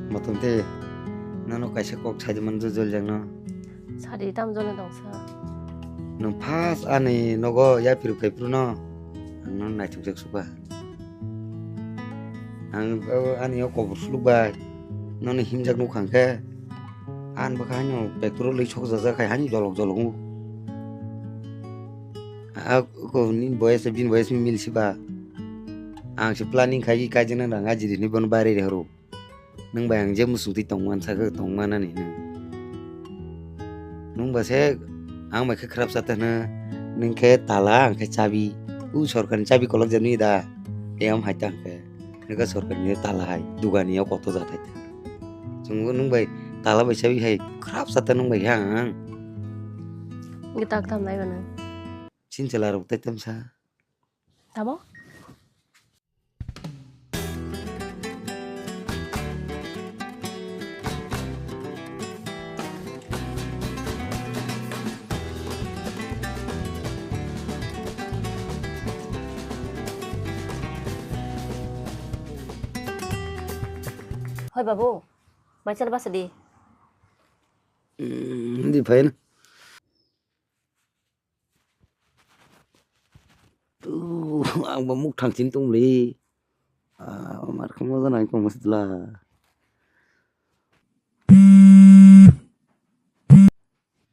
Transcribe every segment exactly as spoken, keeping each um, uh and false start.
Motom tei nono kaisa kok sai di man jol jang no. Sadi tam jol tong sa. Nwng first ani nogo yapri phai phuru no ang no naithok jak suka. Ang ani o kobor suluk bai nono himjak nuk hang khe. An bwkha haino petrol ri sok jajak khai haino jolok jolok wng. A ko ni boyes bini boyes mil si ba. Ang se planning khai kaijaknai rang ajiri ni bono bare re horo. Nwng bai ang je muchung twi tong man sakhe tong manani nwng. Nwng ba se ang bai khe khrap sa tana nwng khe tala ang khe chabi. U sorkar ni chabi kolok jani da. Eyam hai tang khe. Nwng khe sorkar ni tala hai dugan ni o koto ja thai ta. Chwng nwng bai tala bai chabi hai khrap sa ta nwng bai ha ang. Gitak tam nai ba nwng. Chin chela rok tai tam sa. Tamo? Hoi babu, mai chal basa di. Hmm, di phaina. Tu, ang ba muk thang chini tong le. Ah, mar khamo jana ang kong masla.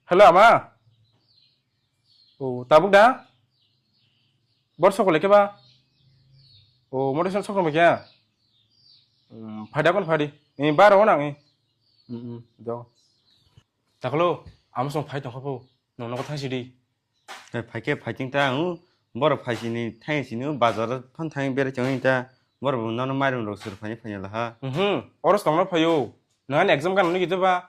Hello, ama. Oh, tabuk da? Bor sokole ke ba? Oh, motor sokole ke ya? Hmm, phai da kon phai di. Eh, bar on ang eh. Hmm, hmm, do. Taklo, ama song phai tong khapo. Nong nogo thang si di. Hai phaikhe phaiting ta ang borok phaisini thang sini bazar phan thang berai chong ta borok bo nono mairum rok sur phani phani laha. Mhm. Oros tongna phaio. Nang ani exam kan nigi ba.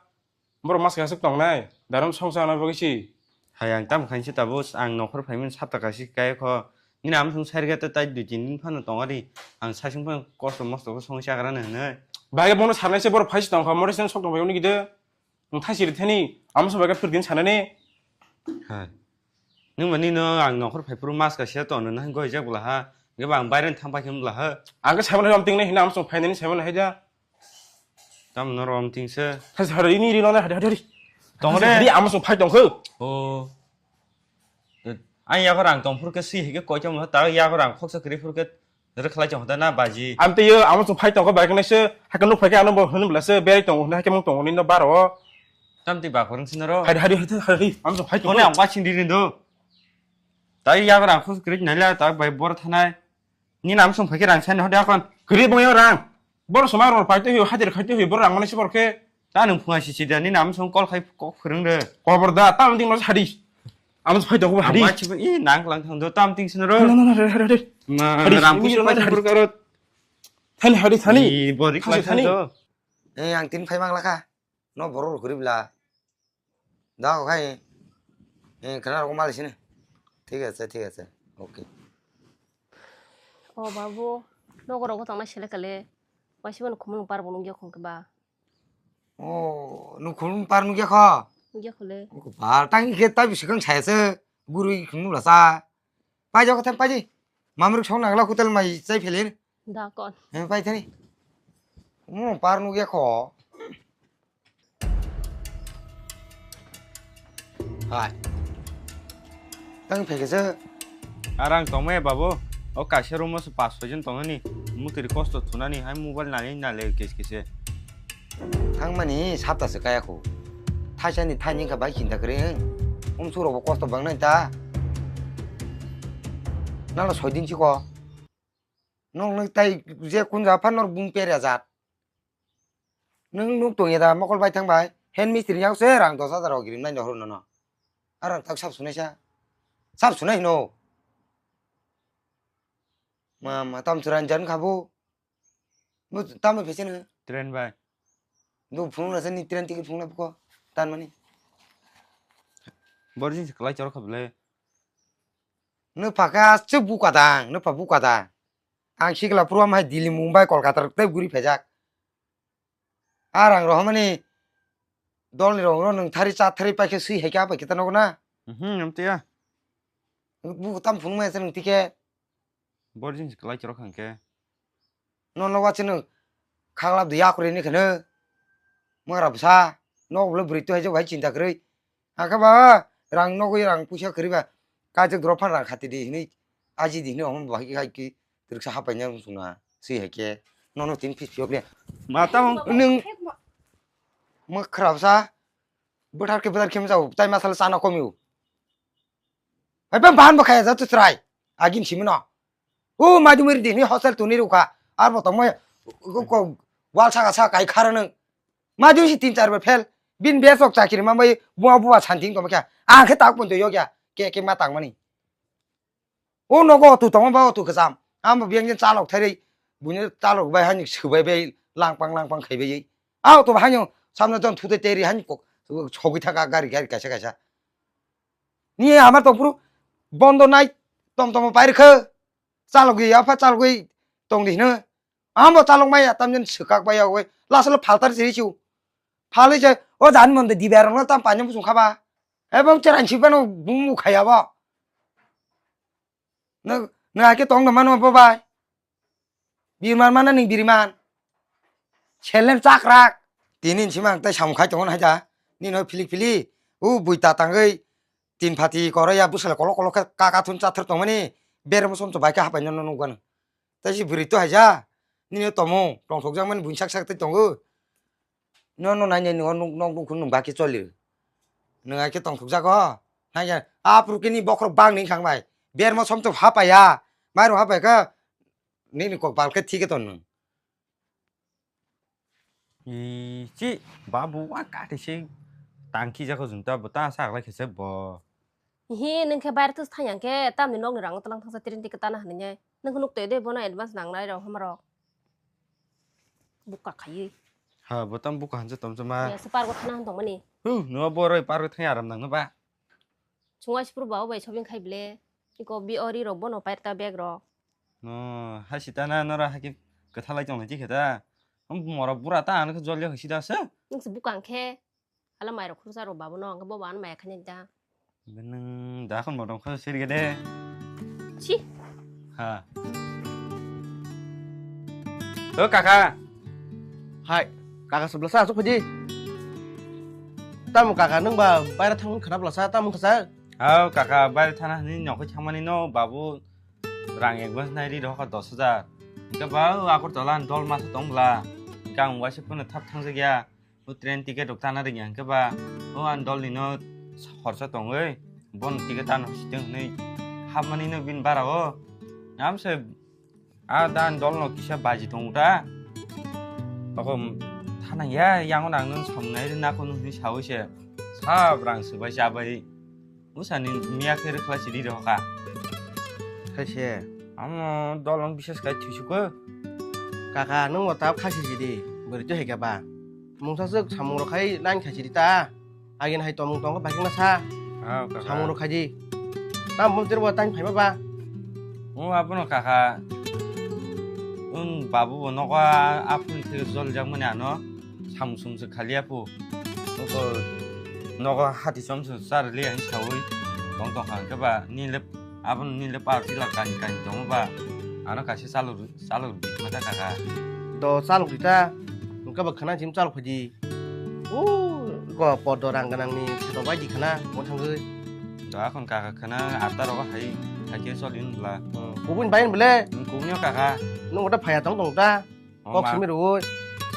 Borok mas kasuk tongnai. Darum songsa na bagwi si. Hai ang tam khain se tabuk ang nokhor phaimin sapta kasi kai kho. Nini am sung sai ga ta tai dui tin din phano tongari. Ang sai sung phano kosto mosto kho song chagra na hinai. Bai bono sanai se borok phaisi tong kho mori sen sok tong bai nigi de. Nwng thaisi rithani, amo sobai khe phwrwini sanani. Hai. Nwng mani no ang nokhor phaiphuru mas kaisa tono na goi jak bwla ha. Ge bang baire thang pai khe bwla ha. Ang khe saiman ham tingnai hina amo song phainani saiman hai da. Tam no rom ting se. Thaisi hari ini ri lona hari hari hari. Tong re. Hari amo song phai tong kho. O. Ang yago rang tong phur khe si hige koi tong ta yago rang khoksa kri phur khe. Rwkhlai chong hoda na baji. Amtwi yo, amo chwng phai tongo, bai kwnai se, hakhe nuk phai khe ano bo hwnwi bwla se, berai tongo hwnwi hakhe mung tongo nini no baro. Tamtwi ba khorang sinaro. Hari, hari, hari, hari, hari, amo chwng phai tongo. Toni ang wasing diri do. Tai yago rang khus kri naila ta bai bor thanai. Ni nam song phai khe rang sai no hoda kon. Kri bong yo rang. Bor soma ror phai twi hadir khai twi bor rang mani se bor khe. Ta nwng phunga si si da, nini amo song call khai kok phwrwng re. Kobor da, tam ding no hadi. Amo phai dogo hadi. Ang wachi ba, i nang lang thang do, tam ting sino ro. Na, na, na, re, re, re. Ma, hadi, ram ini pusi lo, ma hadi. Pur karot. Thani, hadi, thani. I, bori thani, khlai thang thani. Do. Eh, ang tin phai mang lakha. No borok rok gurib la. Da ko khai. Eh, khana rok mal sini. Thik ase, thik ase. Okay. O babu, nogo rogo tongna sele kale. Waisi mano khumulwng par bo nungya khong khe ba. O, nukhung par nukya kho? Nukya kho le. Par tang khe ta bisikang saya se gurui khunu la sa. Pai jok thang pai ji. Mamruk song nangla hotel mai chai philin. Da kon. He pai thani. Mo par nukya kho. Hai. Tang phai khe se. Arang tongmaya babu. O kaisa room o se pas soi jon tongani. Mutri kosto thunani hai mobile nali nali kis kise. Thangmani sapta se kaya khu. Thaisani thaini kha bai chinta kwrwi. Um surok bo kosto bang nai ta. Nalo soi din chiko. Nong nang tai je kun ja phan nor bung pera jat. Nwng nuk tong ya da mokol bai thang bai. Hen mistri yak se rang dos hajar rok rim nai nohor nono. Arang tak sap sunai sa. Sap sunai no. Ma ma tam churan jan khabu. Mu tam phese nw. Train bai. Du phung na se ni train ticket phung na ko. Tan mani. Borjin se kalai chor khabu le. Nw pha kha se buka dang, nw pha buka dang. Ang sikla puro am hai Delhi, Mumbai, Kolkata rok tei guri phejak. Ar ang rohormani dolni rok no nwng thari cha thari paikhe swi hai khe apaikhe ta nogo na. Mhm, amtwi ya. Bu tam phunukmaya se nwng tikhe. Bor jing se kwlai chwrok hwnkhe. Nono wachi nwng khaglab di yakurwi ni kheno. Mwra bwsa, nok bwle bwrwi tu hai jabo hai chinta kwrwi. Hakhe ba rang nogwi rang puisa kwrwi ba. Kaijak drop phan rang khati di hinwi aji di hinwi omo bahai hai ki twrwksa hapai nang sung na. Swi hai khe nono tin pis piyok le. Ma tamo nwng mwkhra bwsa bwthar khe bwthar khe mjao tai masal chana komiu. Hai bang bahan bo khaya jatu chwrai. Agin simino. O madumir di ni hostel tuni rukha. Ar bo tongmo ko wal saka saka kai khara nang. Madum si tin char bar fail. Bin besok chakiri mambai bua bua santing tongmo kya. Ang khe tak pon to yokya. Ke ke ma tangmani. O nogo otu tongma ba otu kwcham. Amo biyang jen chalok thairwi buino chalok bai hani swbai bai langpang langpang khaibai. A otu bai hani samno jon thute teri hani kok sogwi thaka gari gari kaisa kaisa. Ni amar tongphuru bondo nai tom tomo pairikha chalogwi apha chalogwi tongdi hino. Amo chalok maya tamjen swkak bai yagwi lasolo phaltar siri siu. Phalwi se o dan mondo dibe rokno tam painw musung khaba. Ebong cheran sibano bumu khaya bo. Nwng nwng hakhe tong mano bo bai. Birman mana ning biriman. Selem chakrak. Tini sima ang tai samung khai tongo hai da. Nino phili phili. U buita tangwi tin phati koro ya busala kolo kolo khe kaka thun chathar tongmani. Bermo som to bai khe hapai no nukgano. Tai si bwrwi to haija. Nini tomo tongthokjakmani buini sak sak tei tongo. Nono nainai nwngo nok nukhung nwng baki choli. Nwng hai khe tongthokjago. Hai khe a purukini bokhorok bang ni khang bai. Bermo som to hapaiya. Mairum hapai khe nini kok bal khe thik khe ton nwng. Ichi babu wa kati se tangki jako junta bo ta sa lai khe se bo. Hi, nwng khe bayar thus thang yang khe tamni nokni rang tlang thangsa trin tike tana hwnwi nai. Nwng khe nuk twi de bono advance nang nai rok hamrok. Buka khaiwi. Ha, bo tam buka hanse tom chama. Ya se pargo thana hwn tongmani. Hu, no bo roi pargo thang aram nang no ba. Chungwa sipur ba bai shopping khai ble. Iko bi ori rok bono pair ta bag rok. No, ha sita na nora ha ki kwthalai tong lai khe ta. Mora bura ta ano khe jol ya sida se. Nwng se buka ang khe. Hala mairok khursa rok babono, hwnkhe bo bo ano maya khainai da. Nwng da khon bodong kho sirge de. Chi. Ha. O kaka. Hai, kaka sebelasa asuk phaji. Tamo kaka nwng ba baira thangmani khana belasa, tamo khasa? Hao kaka, baira thana hwnwi nokho thangmani no babu rang advance nai ri rokha dos hajar. Hwnkhe ba o Agartala ni dol masa tong bwla. Hwnkhe ang waisa phano thap thangjakya. O train ticket rok tana rwngya hwnkhe ba o ani dol ni no khorsa tongwi bono ticket tana sitwng hwnwi hapmani no bini bara o. Amse a da ani dol no kisa baji tongo ta. Oko thanang ya yango nang no samung nai rwna kho hwnwi sawi se sab rang swbai chabai. Bwsani miya khe rwkhlai sidi rw kha. Khaise. Amo dolong bises khai thuisuko. Kaka, nwng bo tab khasi sidi. Bwrwi twi hai khe ba. Mungsa swk samung rok khai line khai sidi ta. Agin hai tomung tong khe bai khe na sa. Ah, kaka. Samung rok khai di. Tam bom ter bo time phai ma ba. O abono kaka. Wng babu bo nogo aphun thik jol jak mani ano. Samung sumung se khali apu. Nogo, nogo hati som se char li ang sawi. Tong tong kha khe ba ni le abon ni le par tila kani kani tong ba. Ano kaisa chalok chalok di mata kaka. Do chalok di ta. Wngka ba khana jim chalok phaji. O go podo rang ganang ni khato bai di khana mo thangwi. Do akhon kaka khana atta rogo hai hai khe sol yun bla. Kubun bai bele. Kubun yo kaka. Nung oda phaya tong tong ta. Kok simi rwui.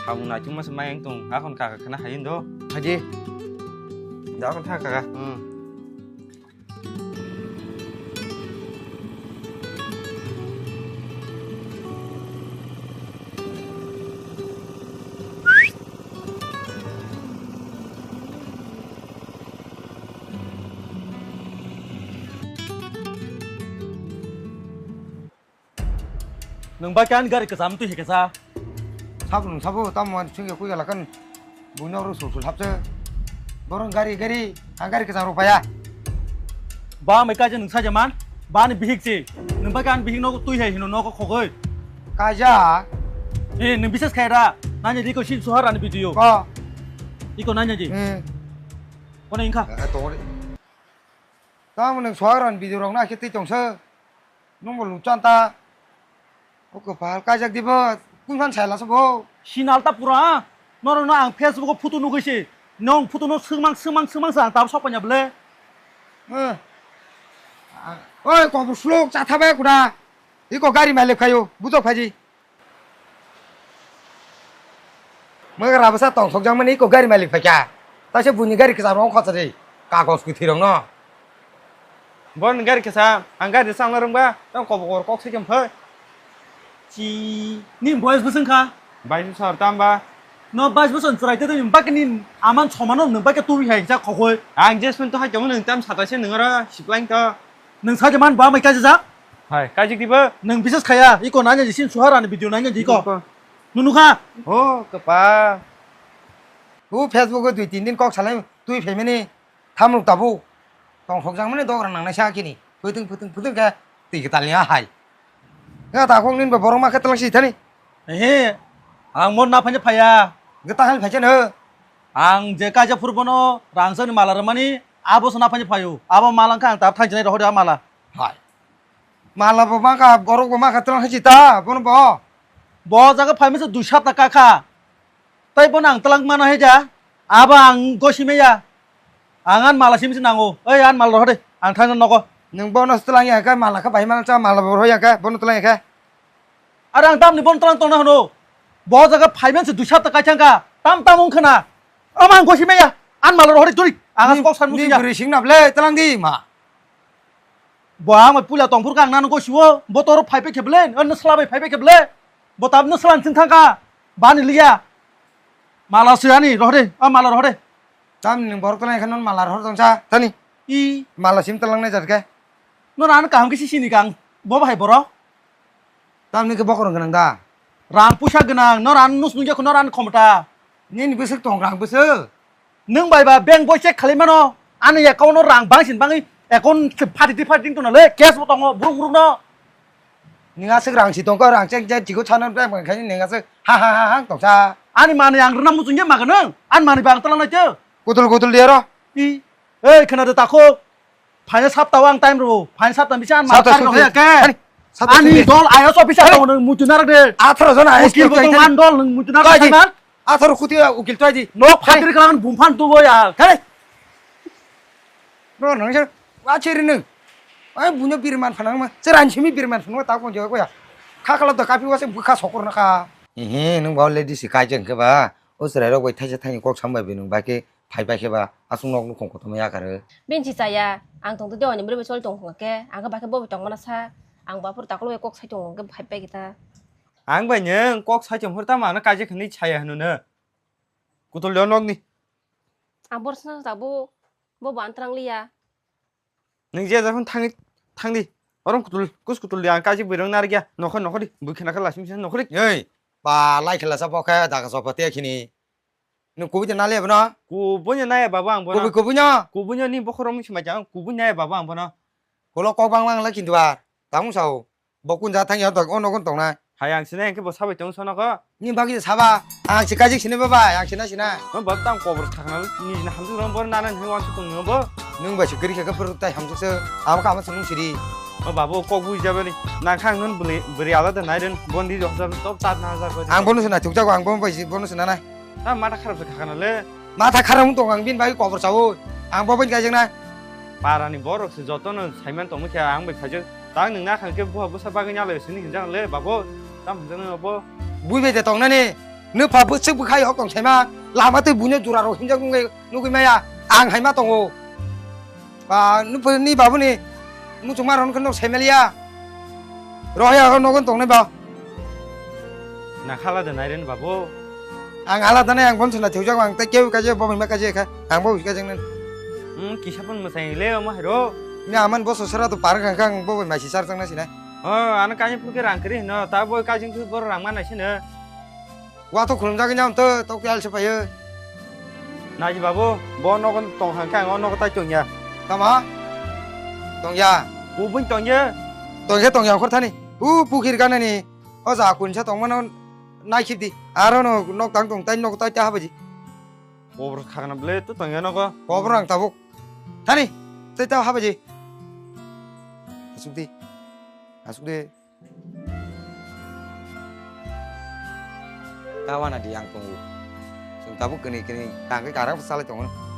Samung naichukma se mayang tong, akhon kaka khana hai do. Haji. Da akhon tha kaka. Hmm. Nwng bai kan gari kwcham twi hikhe sa. Sabo nwng sabo tamo ani chwngya kwi gala kan buino oro sul sul hapse. Borong gari gari ang gari kwcham rw paya. Ba mai kaisa nwng saja man. Ba ni bihik si. Nwng bai kan bihik nogo twi hai hino nogo khogoi. Kaja. Eh nwng bises khai ra. Nanya di ko sin suhar ani video. Ko. Iko nanya di. Eh. Kono ingkha. Eh, tongori. Tamo nwng suhar ani video rok na khe twi tongsa. Nwng bo lungchan ta. O kwpal kaijak di bo. Kungkhan sai lasa bo. Sinal ta pura. Norokno ang Facebook o photo nugwi se, nong photo no swngmang, swngmang, swngmang sa ang tabuk sok paina bwle. Eh. Oi, kobor slok chathabai kuda. Iko gari malik phaio, bujok phaji. Mwgra bwsa tong sokjakmani iko gari malik phaikha. Taisa buini gari kwcham rok khotsa di. Kagos kwthwi rokno. Bon gari kesa, ang gari changna rwngba, tang kobor kok sai phai. Chi, ni boys bwswng kha? Bai sor tamba. No bai bwswng chwrai te ni bak ni aman somano nung bak tu hai ja khokoi. Ang jesman to hai tong nung tam sata se nung ro siplang to. Nung sa jaman ba mai kaji jak? Hai, kaji diba? Nung bises khaya, iko nanya jisin suhara ni video nanya jiko. Iko. Nunu kha? Oh, kapa. U Facebook o dui tin din kok salai twi phaimani. Thamruk tabuk. Tong sokjakmani dogra nangnai sa kini. Phutung, phutung, phutung khe twi kwtal ni ahai. Nga ta khong nin ba borok ma khe tlang si thani. Ehe. Ang mon na phanya phaya. Gata hal phacha no. Ang je kaja phurbono rangsa ni mala rwmani abo so na phanya phayo. Abo mala kha ang ta thang jinai rohori a mala. Hai. Mala bo ma kha, borok bo ma kha tlang si ta, bono bo. Bo jaga phaimisa dui sapta ka kha. Tai bono ang twlang mano hai ja. Abo ang gosi meya. Ang an mala simi se nango. Oi an mala rohode. Ang thangna nogo. Nung bono twlang ya khe mala khe bai mala cha mala bo roya khe bono twlang ya khe. Are ang tamni bono twlang tongna hano. Bo jaga phaiben se dui sapta kai thangka. Tam tam wng khna. Amo ang gosi meya. An mala rohode turi. Ang as kok san musi ya. Ni bwrwi sing na ble twlang di ma. Bo ang bai puila tongphuru kha ang nang gosio, bo toro phai phai khe ble, o nwsla bai phai phai khe ble. Bo tab nwsla ni thang kha, bani liya. Mala swi ani rohde, a mala rohde. Tam ni borok tong khe non mala rohor tong sa, tani. I. Mala sim talang nai jat khe. No ran kaham khe sisi ni kang, bo bahai borok. Tamni khe bokorong gwnang da? Rang puisa gwnang, no rang nus nungya kho, no rang khomta. Nini bwswk tong rang bwswk? Nwng bai ba bank boi check khalai mano, ani account no rang bangsin bangwi account phati di phati tong le, cash bo tongo, buruk buruk no. Ning aswk rang si tongkha, rang chek chek chikho chana bank bank khaini ning aswk ha ha ha ha tongsa. Ani mani ang rwna muchungya maga nwng, ani mani ba ang twlang nai tw. Kutul kutul diya ro. I, ei khna de takhuk. Phaina saptao ang time rwo. Phaina sapta bisa ang mal Sapta kari rok sukti. Hoya ke. Ani, sapta Ani sukti. Dol I A S officer Ani. Tong nung muchuna rak de. Atharo jon I A S Ukil officer botong tani. Man dol nung muchuna rak Kaji. Tang man. Atharo khuti ukil to aji. No phatri kalang bumphan tu boya. Kare. No nang sir. Wa chiri nung. Ai bunyo birman phanang ma. Cheran simi birman phanang ma ta kon jo ko ya. Kha kala to kapi wase bukha sokor na kha. Ehe nung ba lady si kai jeng ke ba. O cherai rok bai thaisa thaini kok sambai bi nung ba ke. Phai pai khe ba aswk nok nukhung kotorma yakarwi. Bini si chaya, ang tongtwi dewani bwrwi bai choli tong hwnkhe, ang khe bakhe bo bai tongmana sa, ang bo aphuru takhwlwi kok sai tongo hwnkhe phai pai khe ta. Ang bai nwng kok sai tong phuru tamo ano kaijak hinwi chaya hwnwi no. Kutul de o nokni. Ang borok swnam tabuk, bo bo ang twlang liya. Nwng je jakhon thangwi thangdi. Orom kutul, kus kutul di ang kaijak bwrwng narwkya. Nokho nokho di, bwkhe nakha lasing sing nokho di. Ei, ba lai khela sa bo khe daga sopa te khini. Nung kubui de nale bono? Kubui no naya baba ang bono. Kubui, kubui no? Kubui no ni bokhorok mung sima jang kubui naya baba ang bono. Ulo kok bang lang le kintu ba. Tamo sao. Bo kun ja thang ya dok ono kun tong na. Hai ang sine ke bo sabai tong sono ko. Ni bagi saba. Ang si kajik sine baba, ang sina sina. Mo bab tang kobor thakna ni na hamsu rom bor nana ni wang su tong no bo. Nung ba si gari ka ka pur tai hamsu se. Am ka ma sung siri. O babu kok bui jabani. Nang khang nun bri ala da nai den bondi jok jab tok tat na jar ko. Ang bono sina thuk jago, ang bono bai si bono sina na. Ta mata kharap se khakana le. Mata kharap wng tong ang bini bagwi kobor chawi. Ang bo bini kaijaknai. Parani borok se jotono saiman tongmani khe ang bai khaijak. Tang nwng nakhang khe buha bwsa bagwi nalai sini hinjak le babo. Tam hinjak nai obo. Bui bai de tongnani. Nupha bwswk bwkhai hok tong saima. Lama twi buino jura rok hinjak nungwi nugwi maya. Ang hai ma tongo. Ba, nupuni babuni muchungma rok nokhe nok semeliya. Rohya rok nogon tongnai ba. Na khala de nairen babu. Ang alada nai ang bonso na thujak ang tei keu kaje bo ma kaje kha. Ang bo kaje nang. Hmm, kisa pun masai le omo hero. Ni aman bo sosara to par kang kang bo ma si sar tang na sina. Oh, ana kaje phuke rang kri no ta bo kaje phu bor rang ma na sina. Wa to khulumjagwi nang to, to kiyal se phaio. Naji babu, bo nogo tong hang khe ang o nogo tai tongya. Tama? Tongya. Kubun tongya. Tongya, tongya, okhor thani. U pukhir ganani. O ja kun sa tongmano naikhibdi. Aro no nok tang tong tai nok tai ta habaji. Kobor khagna ble to tongya nogo. Kobor ang tabuk. Thani. Tai ta habaji. Asukdi. Asukdi. Tawana di ang tongo. Tabuk kwnwi kwnwi tangwi karak salai tongo.